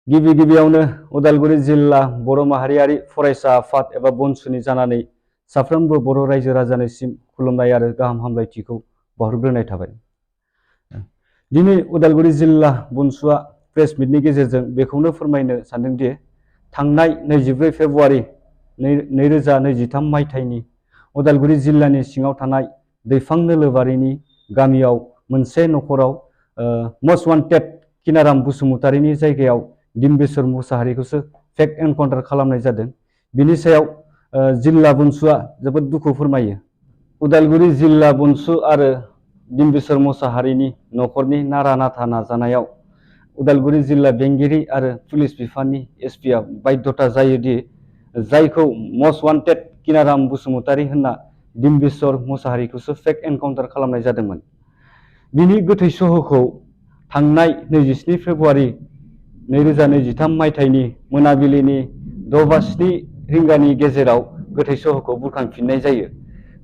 गिबि गिबियावनो उदालगुरि जिल्ला बर' माहारियारि फरायसा आफाद एबा बनसुनि जानानै साफ्रोमबो बर' रायजो राजानिसिम खुलुमनाय आरो गाहाम हामलायथिखौ बावहरग्रोनाय थाबाय। दिनै उदालगुरि जिल्ला बनसुआ प्रेस मिटनि गेजेरजों बेखौनो फोरमायनो सानदोंदि थांनाय 24 फेब्रुआरि 2023 मायथाइनि उदालगुरि जिल्लानि सिङाव थानाय दैफां नोलोबारिनि गामियाव मोनसे नखराव मस्ट वान्टेड किनाराम बसुमतारीनि जायगायाव डिम्बेश्वर मुसाहारिखौसो फेक एनकाउन्टार खालामनाय जादों। बिनि सायाव जिल्ला बनसुआ जोबोद दुखु फोरमायो। उदालगुरि जिल्ला बनसु आरो डिम्बेश्वर मुसाहारिनि नखरनि नारा नाथा नाजानायाव उदालगुरि जिल्ला बेंगिरि आरो पुलिस बिफाननि एसपिआ बाध्यता जायोदि जायखौ मस्ट वान्टेड किनाराम बसुमतारी होनना डिम्बेश्वर मुसाहारिखौसो फेक एनकाउन्टार खालामनाय जादोंमोन। बिनि गोथै सहखौ थांनाय 27 फेब्रुआरि 2023 मायथाइनि मोनाबिलिनि 6:07 रिंगानि गेजेराव गोथै सहखौ बुरखांफिननाय जायो।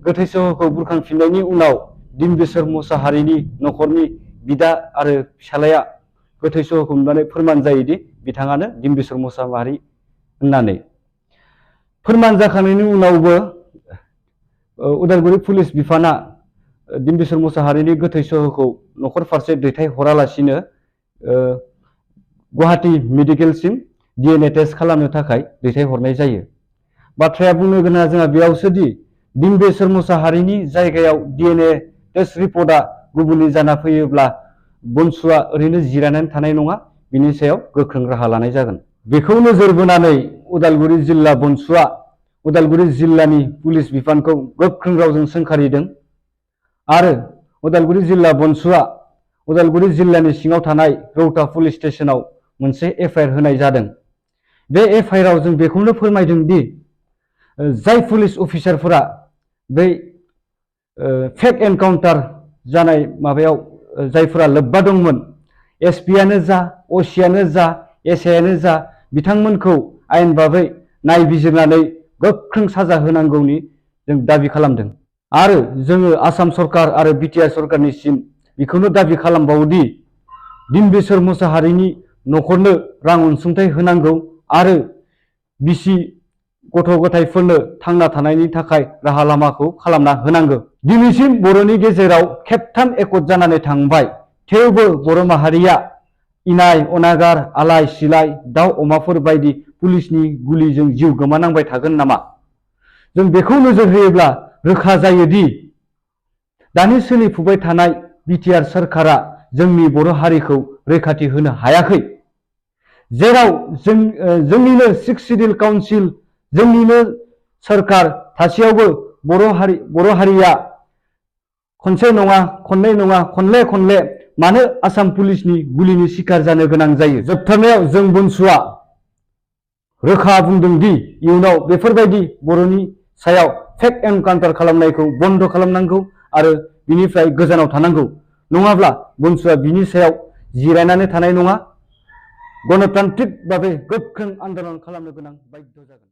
गोथै सहखौ बुरखांफिननायनि उनाव डिम्बेश्वर मुसाहारिनि नखरनि बिदा आरो फिसालाया गोथै सहखौ नुनानै फोरमान जायोदि बिथाङानो डिम्बेश्वर मुसाहारि होननानै। फोरमान जाखांनायनि उनावबो उदालगुरि पुलिस बिफाना डिम्बेश्वर मुसाहारिनि गोथै सहखौ नखर फारसे दैथाय हरालासिनो गुवाहाटी मेडिकेलसिम DNA टेस्ट खालामनो थाखाय दैथायहरनाय जायो। बाथ्राया बुंनो गोनां जोंहा बेयावसोदि डिम्बेश्वर मुसाहारिनि जायगायाव DNA टेस्ट रिपर्टआ गुबुननि जाना फैयोब्ला बनसुआ ओरैनो जिरायनानै थानाय नङा, बिनि सायाव गोख्रों राहा लानाय जागोन। बेखौ नोजोर बोनानै उदालगुरि जिल्ला बनसुआ उदालगुरि जिल्लानि पुलिस बिफानखौ गोख्रों रावजों सोंखारिदों आरो उदालगुरि जिल्ला बनसुआ उदालगुरि जिल्लानि सिङाव थानाय रौता पुलिस स्टेशनाव मोनसे FIR होनाय जादों। बे FIR आव जों बेखौनो फोरमायदों दि जाय पुलिस अफिसारफोरा बै फेक एनकाउन्टार जानाय माबायाव जायफोरा लोब्बा दंमोन, एसपिआनो जा, असिआनो जा, एसआइआनो जा, बिथांमोनखौ आयेन बाबै नायबिजिरनानै गोख्रों साजा होनांगौनि जों दाबि खालामदों। आरो जोङो आसाम सरकार आरो बिटिआर सरकारनिसिम बेखौनो दाबि खालामबावोदि डिम्बेश्वर मुसाहारिनि नखरनो रां अनसुंथाइ होनांगौ आरो बिसि गथ' गथायफोरनो थांना थानायनि थाखाय राहा लामाखौ खालामना होनांगौ। दिनैसिम बर'नि गेजेराव खेबथाम एकट जानानै थांबाय, थेवबो बर' माहारिया इनाय अनागार आलाय सिलाय दाउ अमाफोर बायदि पुलिसनि गुलिजों जिउ गोमानांबाय थागोन नामा? जों बेखौ नोजोर होयोब्ला रोखा जायोदि दानि सोलिफुबाय थानाय बिटिआर सरकारा जोंनि बर' हारिखौ रैखाथि होनो हायाखै। जेराव जोंनिनो 6 सिडिउल काउन्सिल, जोंनिनो सरकार थासेयावबो बर' हारिया खनसे नङा, खननै नङा, खनले मानो आसाम पुलिसनि गुलिनि शिकार जानो गोनां जायो? जोबथारनायाव जों बनसुआ रोखा बुंदों दि इयुनाव बेफोरबायदि बर'नि सायाव फेक एनकाउन्टार खालामनायखौ बन्द खालामनांगौ आरो बिनिफ्राय गोजानाव थानांगौ। नङाब्ला बनसुआ बिनि सायाव जिरायनानै थानाय नङा, गणतान्त्रिक भाबै गोख्रों आन्दोलन खालामनो गोनां बाध्य जागोन।